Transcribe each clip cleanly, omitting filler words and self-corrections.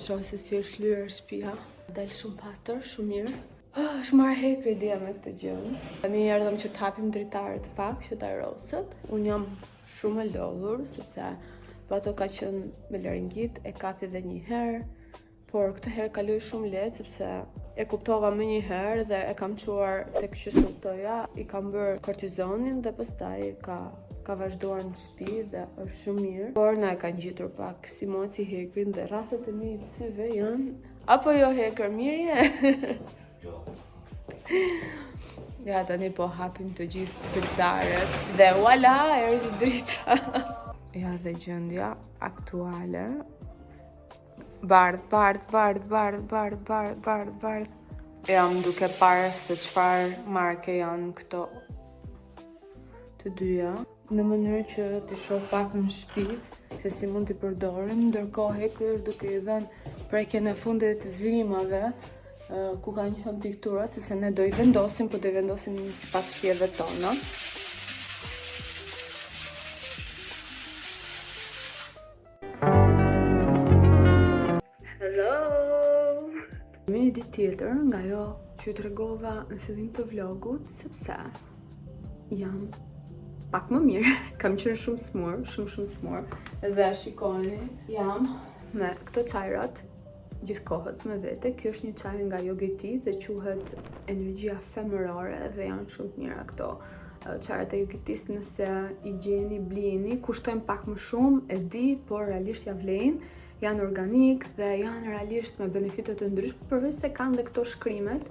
Të shoh se si është lyer shtëpia. Dal shumë pastër, shumë mirë. Oh, është marrë hekri dje me këtë gjë. Tani erdhëm që të hapim dritaret pak, që të ajroset. Unë jam shumë e lodhur, sepse Bato ka qenë me laringit, e kapi dhe një herë, por këtë herë kaloi shumë lehtë, sepse e kuptova më një herë dhe e kam çuar tek QSUT-ja, i kam bërë kortizonin dhe pastaj ka ka vazhduar në shtëpi dhe është shumë mirë, por na e ka ngjitur pak si moci hekrin dhe rrathët e mi të syve janë Apo jo hekër, mirë je? Jo. Ja, tani po hapim të gjithë dritaret dhe voila, erdhi drita. Ja dhe gjendja aktuale. Bardh, bardh, bardh, bardh, bardh, bardh, bardh, bardh. Jam duke parë se çfarë marke janë këto të dyja. Në mënyrë që t'i shoh pak në shtëpi se si mund t'i përdorim, ndërkohë Hekri është duke i dhënë prekjen e fundit vrimave ku kanë qenë pikturat, sepse ne do i vendosim, po do i vendosim sipas shijeve tona. Hello! Me një ditë tjetër nga ajo që ju tregova në fillim të vlogut, sepse jam pak më mirë. Kam qenë shumë smur, shumë shumë smur. Dhe shikoni, jam me këto çajrat gjithë kohës me vete. Kjo është një çaj nga Yogi Tea dhe quhet energjia femërore dhe janë shumë të mira këto çajrat e Yogi Tea nëse i gjeni, blini, kushtojnë pak më shumë, e di, por realisht ja vlejnë janë organik dhe janë realisht me benefite të ndryshme, përveç se kanë dhe këto shkrimet,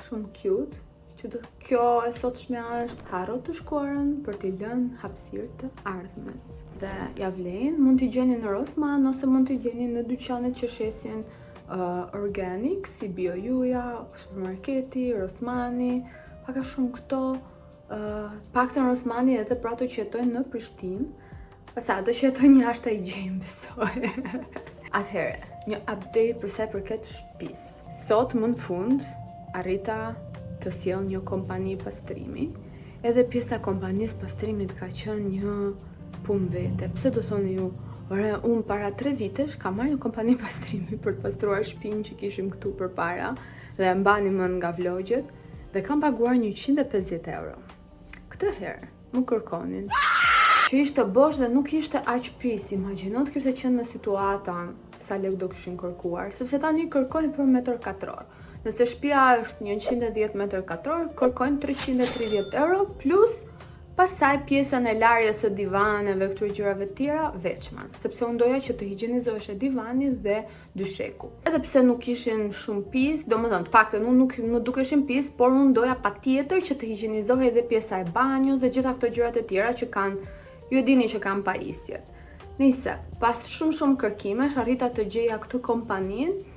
shumë cute, që do kjo e sotshmja është harro të shkuarën për t'i lënë hapësirë të ardhmes. Dhe ja vlejnë, mund t'i gjeni në Rossmann ose mund t'i gjeni në dyqanet që shesin uh, organic, si Biojuja, supermarketi, Rossmanni, pak a shumë këto, uh, paktën Rossmanni edhe për ato që jetojnë në Prishtinë, Pastaj ato që jetojnë jashtë i gjejnë, besoj. Atëherë, një update për sa i përket shtëpisë. Sot më në fund arrita të sjell një kompani pastrimi. Edhe pjesa e kompanisë pastrimit ka qenë një punë vete. Pse do thoni ju? Ore, unë para tre vitesh kam marrë një kompani pastrimi për të pastruar shtëpinë që kishim këtu përpara dhe e mbani mend nga vlogjet dhe kam paguar 150 euro. Këtë herë, më kërkonin që ishte bosh dhe nuk ishte aq pis. Imagjino të kishte qenë në situata sa lek do kishin kërkuar, sepse tani kërkojnë për metër katror. Nëse shtëpia është 110 metër katror, kërkojnë 330 euro plus pastaj pjesën e larjes së divaneve, këtyre gjërave të tjera veçmas, sepse unë doja që të higjienizoheshe divani dhe dysheku. Edhe pse nuk ishin shumë pis, domethënë, të paktën unë nuk më dukeshin pis, por unë doja patjetër që të higjienizohej edhe pjesa e banjos dhe gjitha këto gjërat e tjera që kanë, ju e dini që kanë pajisjet. Nëse, pas shumë shumë kërkimesh, arrita të gjeja këtë kompaninë,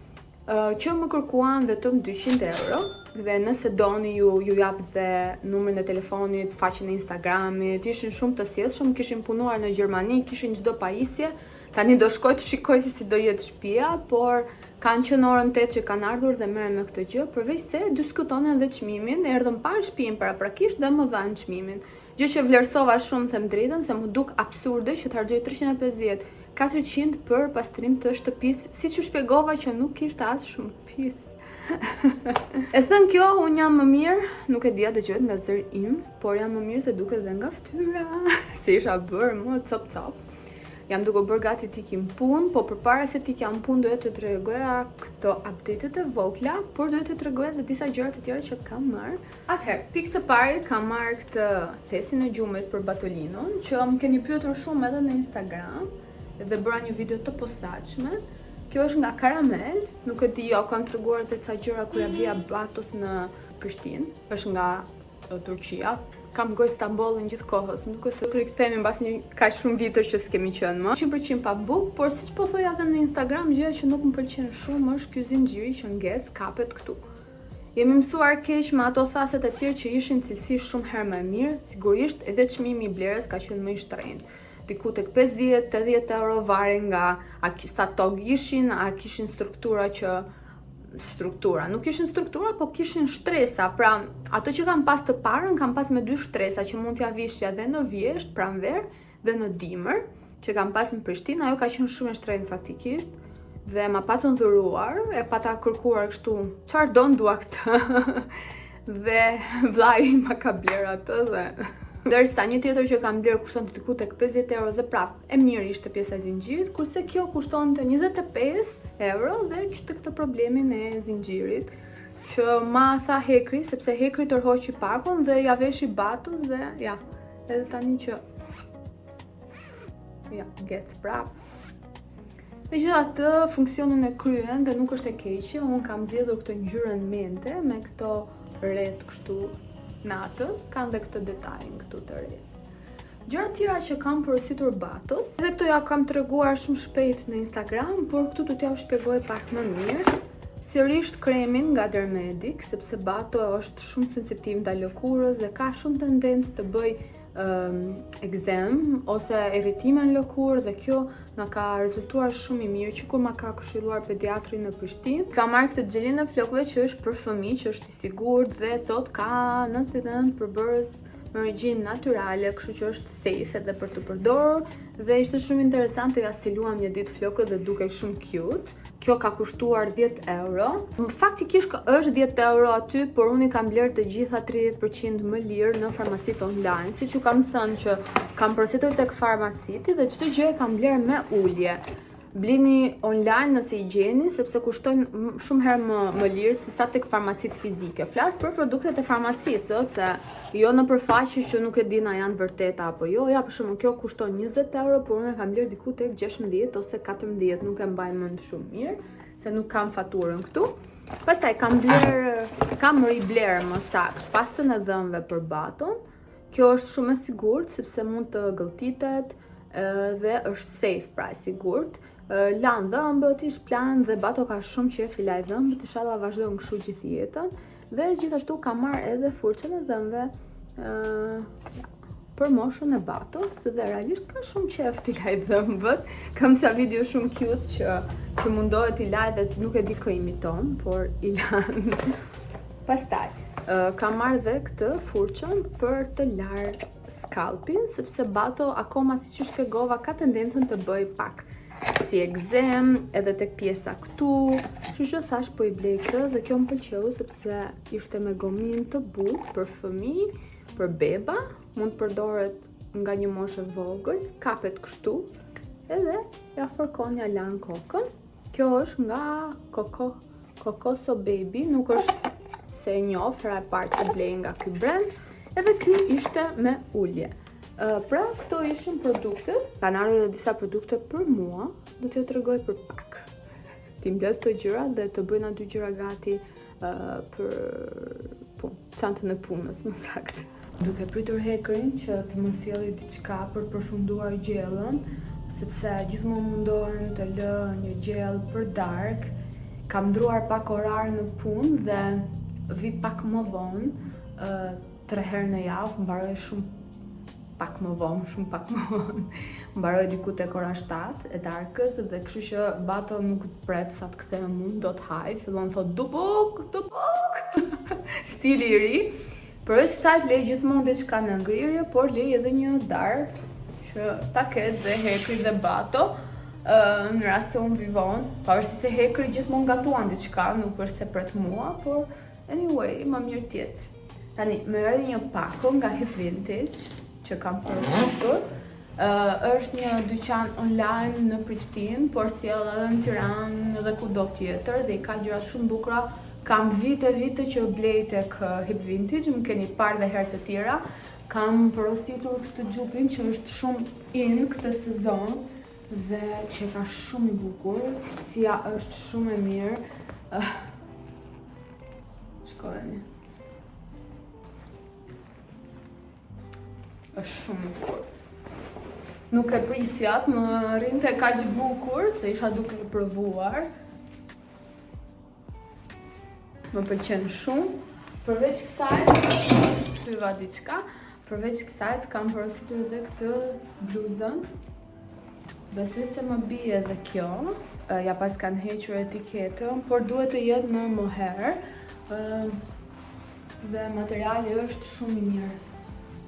që më kërkuan vetëm 200 euro dhe nëse doni ju ju jap dhe numrin e telefonit, faqen e Instagramit, ishin shumë të sjellshëm, kishin punuar në Gjermani, kishin çdo pajisje, Tani do shkoj të shikoj se si do jetë shtëpia, por kanë qenë orën 8 që kanë ardhur dhe merren me këtë gjë, përveç se diskutonin edhe çmimin, erdhën pa shtëpinë paraprakisht dhe më dhanë çmimin. Gjë që vlerësova shumë them drejtën se m'u duk absurde që të harxhoj 350 400 për pastrim të shtëpisë, siç ju shpjegova që nuk kishte as shumë pis. e thënë kjo, unë jam më mirë, nuk e di a dëgjohet nga zëri im, por jam më mirë se duket dhe nga fytyra, se isha bërë më cop cop. Jam duke bërë gati të ikim punë, po përpara se të ikim punë doja të tregoja këto update-et e vogla, por doja të tregoja edhe disa gjëra të tjera që kam marrë. Atëherë, pikë së pari kam marrë këtë thesin e gjumit për Batolinon, që më keni pyetur shumë edhe në Instagram dhe bëra një video të posaçme. Kjo është nga Karamel, nuk e di, jo, kam treguar edhe ca gjëra kur ja blija Batos në Prishtinë. Është nga Turqia. Kam gojë Stambollin gjithë kohës, më duket se të rikthehemi mbas një kaq shumë vitesh që s'kemi qenë më. 100% pambuk, por siç po thoja edhe në Instagram, gjëja që nuk më pëlqen shumë është ky zinxhiri që ngec kapet këtu. Jemi mësuar keq me ato thaset e tjerë që ishin cilësi shumë herë më e mirë, sigurisht edhe çmimi i blerjes ka qenë më i shtrenjtë. Diku tek 50-80 euro varej nga a sa tog ishin, a kishin struktura që struktura. Nuk ishin struktura, po kishin shtresa. Pra, ato që kam pas të parën, kam pas me dy shtresa që mund t'ja vishja dhe në vjeshtë, pranverë dhe në dimër, që kam pas në Prishtinë, ajo ka qenë shumë e shtrenjtë faktikisht. Dhe ma patën dhuruar, e pata kërkuar kështu, çfarë don dua këtë. dhe vllai ma ka blerë atë dhe Ndërsa një tjetër që kam blerë kushtonte diku tek 50 euro dhe prap e mirë ishte pjesa e zinxhirit, kurse kjo kushtonte 25 euro dhe kishte këtë problemin e zinxhirit që ma tha Hekri, sepse Hekri tërhoqi pakon dhe ja veshi Batos dhe ja, edhe tani që ja, gec prap. Megjithatë, funksionin e kryen dhe nuk është e keqe, unë kam zgjedhur këtë ngjyrën mente me këto retë kështu natën, kanë dhe këtë detajin këtu të resë. Gjëra tjera që kam porositur Batos, edhe këto ja kam treguar shumë shpejt në Instagram, por këtu do t'ja u shpjegoj pak më mirë. Sërisht kremin nga Dermedic, sepse Bato është shumë sensitiv ndaj lëkurës dhe ka shumë tendencë të bëj um, ekzem ose irritime në lëkurë dhe kjo na ka rezultuar shumë i mirë që kur ma ka këshilluar pediatri në Prishtinë. Kam marrë këtë xhelin e flokëve që është për fëmijë, që është i sigurt dhe thot ka 99 përbërës me origjinë natyrale, kështu që është safe edhe për të përdorur dhe ishte shumë interesante, ja stiluam një ditë flokët dhe dukej shumë cute. Kjo ka kushtuar 10 euro. Faktikisht është 10 euro aty, por unë i kam blerë të gjitha 30% më lirë në farmacitë online. Siç ju kam thënë që kam porositur tek farmaciti dhe çdo gjë e kam blerë me ulje. Blini online nëse i gjeni, sepse kushtojnë shumë herë më, më lirë se sa tek farmacitë fizike. Flas për produktet e farmacisë, ose jo në përfaqe që nuk e di na janë vërteta apo jo. Ja, për shembull, kjo kushton 20 euro, por unë e kam blerë diku tek 16 ose 14, nuk e mbaj mend shumë mirë, se nuk kam faturën këtu. Pastaj kam bler, kam ribler më saktë pastën e dhëmbëve për Baton. Kjo është shumë e sigurt sepse mund të gëlltitet dhe është safe, pra e sigurt. Lan dhëmbët, i shplan dhe Bato ka shumë qejf i laj dhëmbët, inshallah vazhdon kështu gjithë jetën. Dhe gjithashtu kam marrë edhe furçën e dhëmbëve ja, për moshën e Batos dhe realisht ka shumë qejf t'i laj dhëmbët. Kam ca video shumë cute që që mundohet t'i laj dhe nuk e di kë imiton, por i lan. Pastaj, kam marrë dhe këtë furçën për të larë skalpin, sepse Bato akoma siç ju shpjegova ka tendencën të bëj pak si ekzem edhe tek pjesa këtu. Kështu që thash po i blej këtë dhe kjo më pëlqeu sepse ishte me gomin të butë për fëmijë, për beba, mund të përdoret nga një moshë e vogël, kapet kështu, edhe ja fërkon ja lan kokën. Kjo është nga Coco Cocoso Baby, nuk është se e njoh, hera e parë që blej nga ky brand, edhe ky ishte me ulje. Pra, këto ishin produktet. Kanë ardhur edhe disa produkte për mua, do t'ju tregoj për pak. T'i mbledh këto gjëra dhe të bëjna dy gjëra gati për punë, çantën e punës, më saktë. Duke pritur Hekrin që të më sjelli diçka për të përfunduar gjellën, sepse gjithmonë mundohem të lë një gjellë për darkë. Kam ndruar pak orar në punë dhe vi pak më vonë, tre herë në javë, mbaroj shumë pak më vonë, shumë pak më vonë. Mbaroj diku tek ora 7 e darkës dhe kështu që Bato nuk pret sa të kthehem unë, do të haj, fillon thot du buk, du buk. Stili i ri. Përveç kësaj lej gjithmonë diçka në ngrirje, por lej edhe një darkë që ta ketë dhe Hekri dhe Bato. Ë, në rast se unë vi vonë, pavarësisht se Hekri gjithmonë gatuan diçka, nuk është se pret mua, por anyway, më mirë të jetë. Tani, më erdhi një pako nga Hip Vintage që kam porositur. Uh, është një dyqan online në Prishtinë, por sjell edhe në Tiranë dhe kudo tjetër dhe i ka gjërat shumë bukura. Kam vite vite që blej tek Hip Vintage, më keni parë dhe herë të tjera. Kam porositur këtë xhupin që është shumë in këtë sezon dhe që ka shumë i bukur, cilësia është shumë e mirë. Uh, shikojeni. Është shumë i bukur. Nuk e prisja të më rrinte kaq bukur se isha duke e provuar. Më pëlqen shumë. Përveç kësaj, thyva diçka. Përveç kësaj të kam porositur edhe këtë bluzën. Besoj se më bie edhe kjo. Ja pas kanë hequr etiketën, por duhet të jetë në mohair. Dhe materiali është shumë i mirë.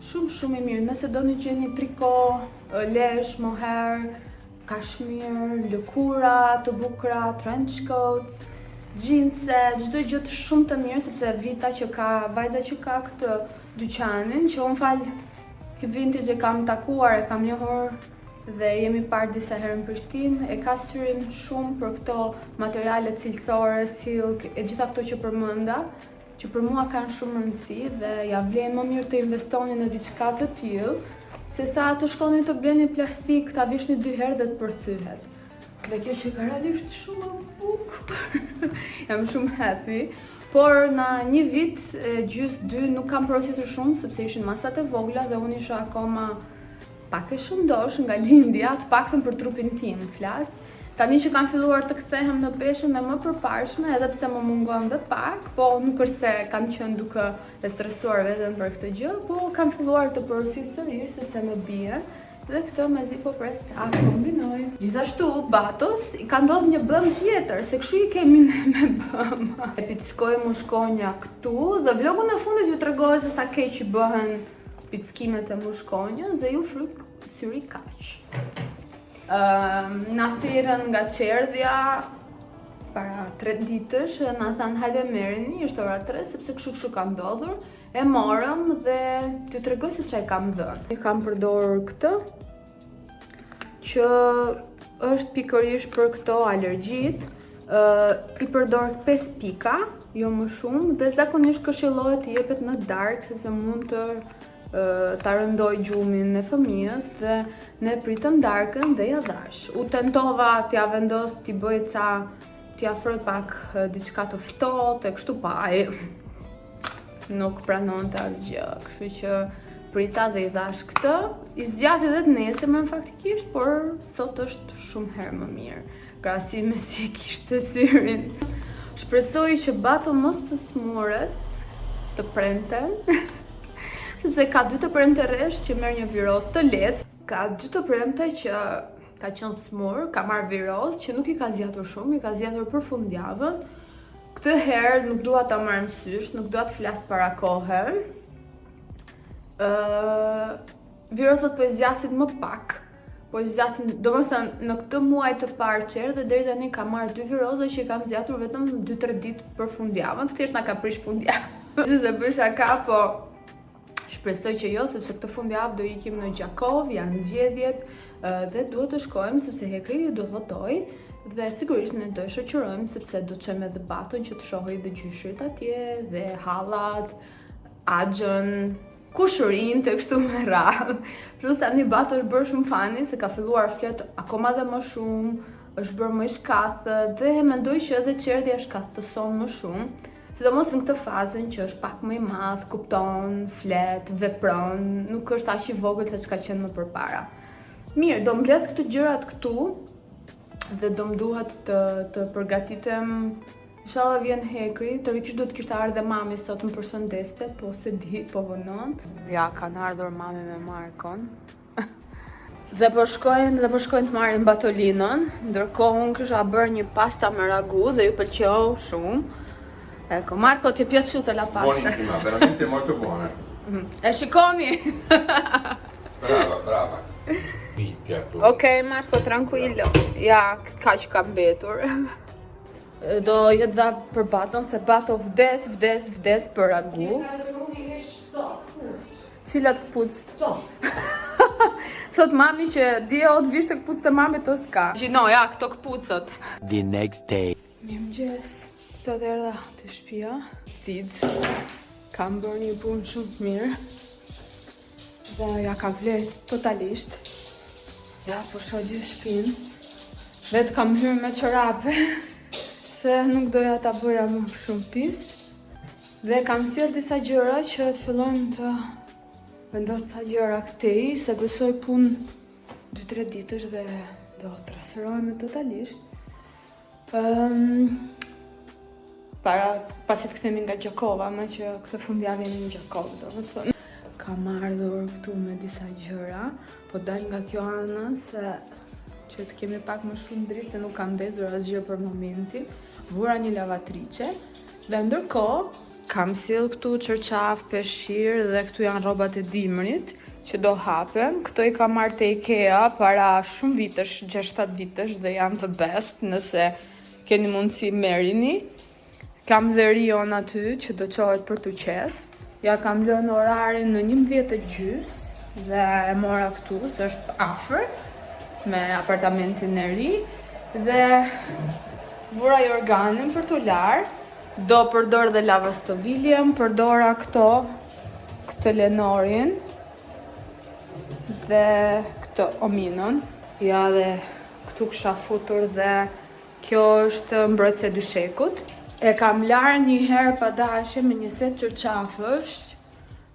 Shumë shumë i mirë. Nëse doni të gjeni triko, lesh, mohair, Kashmir, lëkura të bukura, trench coats, xhinse, çdo gjë të shumë të mirë sepse Vita që ka, vajza që ka këtë dyqanin, që unë falë Vintage e kam takuar, e kam njohur dhe jemi parë disa herë në Prishtinë, e ka syrin shumë për këto materiale cilësore, silk, e gjitha këto që përmenda, që për mua kanë shumë rëndësi dhe ja vlen më mirë të investoni në diçka të tillë, se sa të shkoni të bleni plastik, ta vishni dy herë dhe të përthyhet. Dhe kjo që ka realisht shumë e bukur. Jam shumë happy. Por në një vit e gjys dy nuk kam porositur shumë sepse ishin masat e vogla dhe unë isha akoma pak e shëndosh nga lindja, të paktën për trupin tim flas. Tani që kam filluar të kthehem në peshën e më përparshme, edhe pse më mungon dhe pak, po nuk është se kam qenë duke e stresuar veten për këtë gjë, po kam filluar të porosis sërish sepse më bien dhe këtë mezi po pres ta kombinoj. Gjithashtu, Batos i ka ndodhur një bëmë tjetër, se kështu i kemi ne me bëmë. E pickoj mushkonja këtu dhe vlogun e fundit ju tregoj se sa keq i bëhen pickimet e mushkonjës dhe ju fryk syri kaq. Ëm, na thirrën nga çerdhja para 3 ditësh dhe na thanë hajde merreni, është ora 3 sepse kështu kështu ka ndodhur. E morëm dhe t'ju tregoj se ç'i kam dhënë. E kam përdorur këtë që është pikërisht për këto alergjit. Ë i përdor 5 pika, jo më shumë, dhe zakonisht këshillohet të jepet në darkë sepse mund të ë, ta rëndoj gjumin e fëmijës dhe ne pritëm darkën dhe ja dhash. U tentova t'ja vendos t'i bëj ca t'i afroj pak ë, diçka të ftohtë e kështu pa ai nuk pranonte asgjë, kështu që prita dhe i dhash këtë. I zgjati edhe të nesërmen faktikisht, por sot është shumë herë më mirë. Krahasim me si e kishte syrin. Shpresoj që Bato mos të smuret të premten, sepse ka dy të premte rresht që merr një viroz të lehtë. Ka dy të premte që ka qenë smur, ka marrë viroz që nuk i ka zgjatur shumë, i ka zgjatur për fundjavën. Këtë herë nuk dua ta marr mësysh, nuk dua të flas para kohe. Ë, virozat po i zgjasin më pak. Po i zgjasin, domethënë, në këtë muaj të parë që erdhi deri tani ka marrë dy viroza që i kanë zgjatur vetëm 2-3 ditë për fundjavën. Thjesht na ka prish fundjavën. Se bëj shaka, po shpresoj që jo, sepse këtë fundjavë do ikim në Gjakov, janë zgjedhjet ë, dhe duhet të shkojmë sepse Hekri do votoj dhe sigurisht ne do e shoqërojmë sepse do të çojmë edhe Baton që të shohë dhe gjyshërit atje dhe hallat, axhën, kushërin të kështu me radhë. Plus tani Bato është bërë shumë funny se ka filluar flet akoma dhe më shumë, është bërë më i shkathët dhe mendoj që edhe çerdhja shkathtëson më shumë. Sidomos në këtë fazën që është pak më i madh, kupton, flet, vepron, nuk është aq i vogël sa çka qenë më përpara. Mirë, do mbledh këto gjërat këtu dhe do më duhet të të përgatitem Inshallah vjen Hekri, teorikisht duhet të kishte ardhur dhe mami sot më përshëndeste, po se di, po vonon. Ja, kanë ardhur mami me Markon. Dhe po shkojnë, dhe po shkojnë të marrin batolinën. Ndërkohë unë kisha bërë një pasta me ragu dhe ju pëlqeu shumë. Ecco, Marco ti è piaciuta la pasta? Buonissima, veramente molto buona. E shikoni? Brava, brava. Mi piatto. Okej, Marco, tranquillo. Ja, kaq ka mbetur. Do jetë dha për Baton, se Bato vdes, vdes, vdes për ragu. Cilat këpuc? To. Thot mami që dje o të vishte këpucët e mamit to s'ka. Gjino, ja, këto këpucët. The next day. Mirëmëngjes. Të të erdha te shtëpia. Cic. Kam bërë një punë shumë të mirë. Dhe ja ka vlerë totalisht. Ja, po shoh gjithë shtëpinë. Vetë kam hyrë me çorape, se nuk doja ta bëja më shumë pis. Dhe kam sjell disa gjëra që të fillojmë të vendos ca gjëra këtej, se besoj punë 2-3 ditësh dhe do transferohemi totalisht. Para, pasi të kthehemi nga Gjakova, më që këtë fundjavë jemi në Gjakovë, domethënë. Kam ardhur këtu me disa gjëra, po dal nga kjo ana se që të kemi pak më shumë dritë se nuk kam ndezur asgjë për momentin. Vura një lavatriçe dhe ndërkohë kam sjell këtu çarçaf, peshqir dhe këtu janë rrobat e dimrit që që do hapen. Këto i kam marrë te Ikea para shumë vitesh, 6-7 vitesh dhe janë the best, nëse keni mundësi merrini. Kam dhe Rion aty që do çohet për t'u qeth. Ja kam lënë orarin në 11 e gjys dhe e mora këtu se është afër me apartamentin e ri dhe vura jorganin për t'u larë. Do përdor dhe lavastoviljen, përdora këto, këtë Lenorin dhe këtë Ominon. Ja dhe këtu kisha futur dhe kjo është mbrojtëse e dyshekut. E kam larë një herë pa dashje me një set çarçafësh,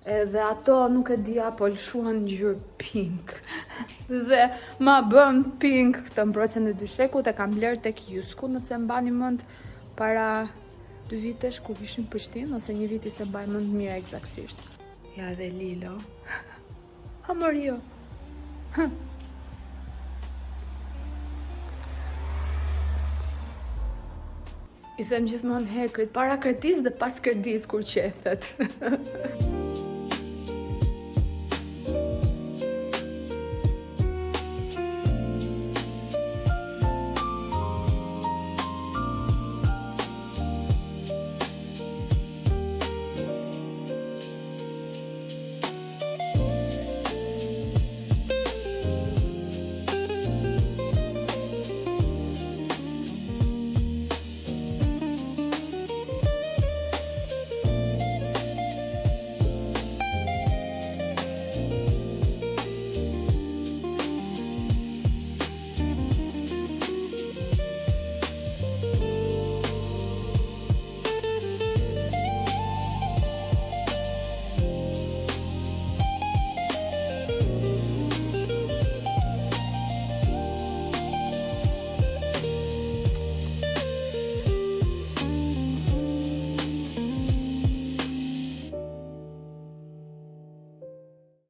edhe ato nuk e dia po lëshuan ngjyrë pink. Dhe ma bën pink këtë mbrojtësen e dyshekut, e kam blerë tek Jysku, nëse mbani mend para dy vitesh kur ishim në Prishtinë ose një viti s'e mbaj mend mirë eksaktësisht. Ja dhe Lilo. Ha Mario. Ha. I them gjithmonë hekrit, para kredisë dhe pas kredisë kur qethet.